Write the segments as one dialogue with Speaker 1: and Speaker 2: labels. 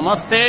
Speaker 1: नमस्ते।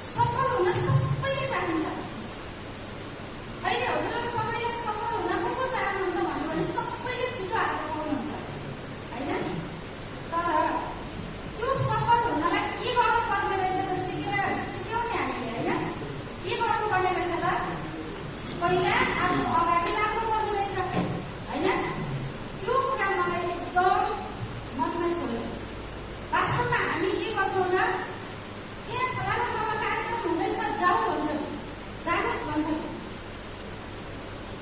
Speaker 2: सफल हुन सबैले चाहन्छ।
Speaker 1: जानुस् भन्छन्।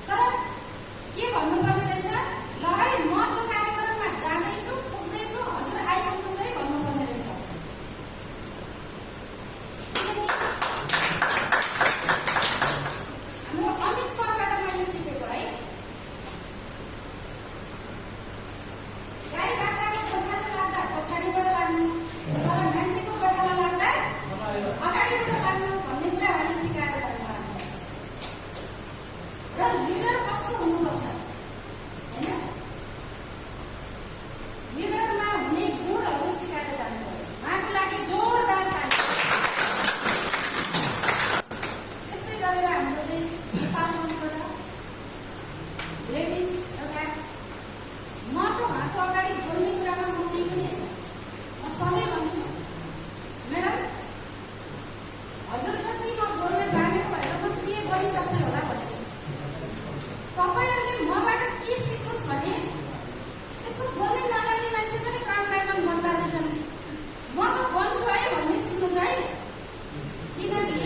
Speaker 1: तर के भन्नुपर्ने रहेछ, ल है म त्यो कार्यक्रममा जाँदैछु, पुग्दैछु, हजुर आइपुग्नुहोस् है भन्नुपर्ने रहेछ। हाम्रो अमित सरबाट मैले सिकेको है, गाई बाख्राको गोठालो लाग्दा पछाडिबाट लाग्नु, तर मान्छेको गोठालो लाग्दा अगाडिबाट लाग्नु भन्ने कुरा उहाँले सिकाएर जानुभएको। र लिडर कस्तो हुनुपर्छ होइन, लिडरमा हुने गुणहरू सिकाएर जानुभयो। उहाँको लागि जोरदार ताली। त्यस्तै गरेर हाम्रो चाहिँ नेपाल मन्त्रीबाट लेडिज एउटा म त उहाँको अगाडि बोल्ने कुरामा म केही पनि होइन। म सधैँ भन्छु, म्याडम हजुर जति म बोल्न जानेको भएर म सिए गरिसक्दै होला भन्छु। तपाईँहरूले मबाट के सिक्नुहोस् भने यसको बोल्ने नजान्ने मान्छे पनि क्राउन डायमन्ड बन्दा रहेछन्। म त बन्छु है भन्ने सिक्नुहोस् है। किनकि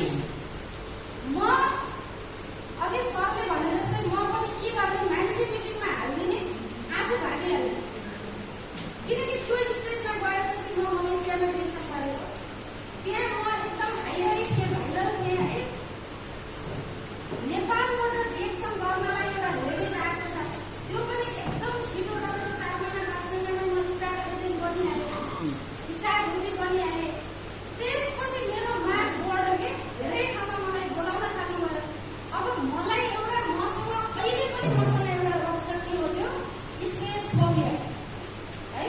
Speaker 1: म अघि सरले भने जस्तै म पनि के गर्ने, मान्छे मिटिङमा हालिदिने, आफू भागिहाल्ने। किनकि त्यो स्टेजमा गएपछि म मलेसियामा डिरेक्सन गरेको, त्यहाँ म एकदम हाइलाइट थिएँ, भाइरल थिएँ है। नेपालबाट डिरेक्सन गर्नलाई एउटा लेडिज आएको छ, त्यो पनि एकदम छिटो, तपाईँको 4 महिना 5 महिनामै म स्टार एजेन्ट बनिहालेँ, स्टार ग्रुपी बनिहालेँ। त्यसपछि मेरो माग बढ्यो कि धेरै ठाउँमा मलाई बोलाउन थाल्नुभयो। अब मलाई एउटा मसँग अहिले पनि मसँग एउटा रोग छ, के हो त्यो स्टेज फोबिया है।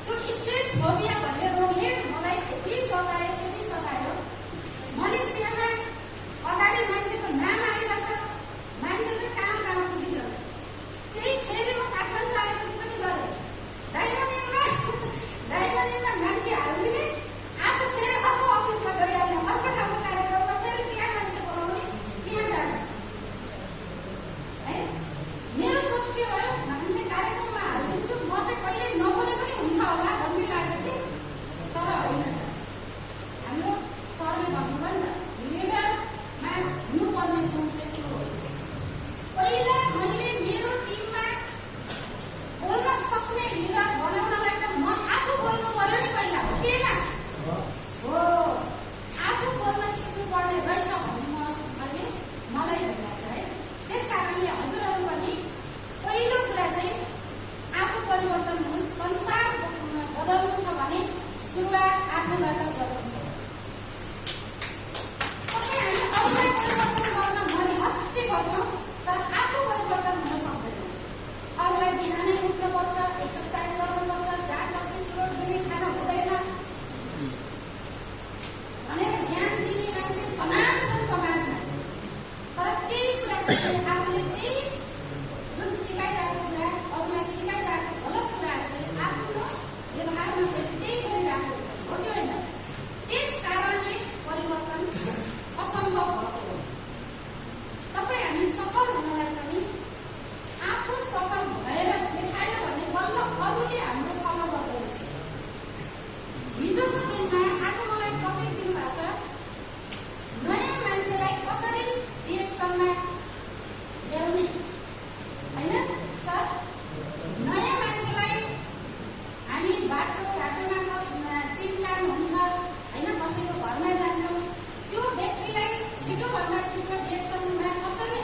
Speaker 1: त्यो स्टेज फोबिया भन्ने रोगले मलाई यति सतायो। मलेसियामा अगाडि मान्छेको नाम आइरहेछ, मान्छे चाहिँ कहाँ पुगिसक्यो। त्यही फेरि म काठमाडौँ आएपछि पनि गरेँ, डायमन्डमा मान्छे हालिदिने, आफू फेरि अर्को अफिसमा गइहाल्ने, अर्को ठाउँको कार्यक्रममा फेरि त्यहाँ मान्छे बोलाउने, त्यहाँ जाने है। मेरो सोच के भयो, मान्छे कार्यक्रममा हालिदिन्छु, म चाहिँ कहिले नबोले पनि हुन्छ होला भन्ने लाग्यो कि। तर होइन छ, हाम्रो सरले भन्नुभयो नि त, लिडरमा हुनुपर्ने गुण चाहिँ के हो। पहिला मैले मेरो टिममा बोल्न सक्ने लिडर बनाउनलाई त म आफू बोल्नु पर्यो नि पहिला, हो कि होइन हो। आफू बोल्न सिक्नुपर्ने रहेछ भन्ने महसुस मैले मलाई भइरहेछ है। त्यस कारणले हजुरहरू पनि पहिलो कुरा चाहिँ आफू परिवर्तन हुनुहोस्। संसार बदल्नु छ भने सुरुवात आफूबाट गर्नु छ। तपाईँ हामी अरूलाई परिवर्तन गर्न मरि हत्ते गर्छौँ, तर आफू परिवर्तन हुन सक्दैनौँ। अरूलाई बिहानै उठ्नुपर्छ, एक्सर्साइज गर्नुपर्छ, 8 बजे चुरोट बिँडी खान हुँदैन भनेर ध्यान दिने मान्छे तमाम छन् समाजमा। तर त्यही कुरा चाहिँ आफूले त्यही जुन सिकाइरहेको कुरा, अरूलाई सिकाइरहेको गलत कुराहरू पनि आफ्नो व्यवहारमा त्यही गरिरहेको हुन्छ, हो कि होइन। त्यस कारणले परिवर्तन असम्भव भएको हो। तपाईँ हामी सफल हुनलाई पनि आफू सफल भएर देखायो भने बल्ल अरूले हाम्रो फलो गर्दो रहेछ। हिजोको दिनमा आज मलाई टपिक दिनुभएको छ, नयाँ मान्छेलाई कसरी डिरेक्सनमा ल्याउने होइन सर। नयाँ मान्छेलाई हामी बाटोघाटोमा चिन्तान हुन्छ होइन, कसैको घरमा जान्छौँ, त्यो व्यक्तिलाई छिटोभन्दा छिटो डिरेक्सनमा कसरी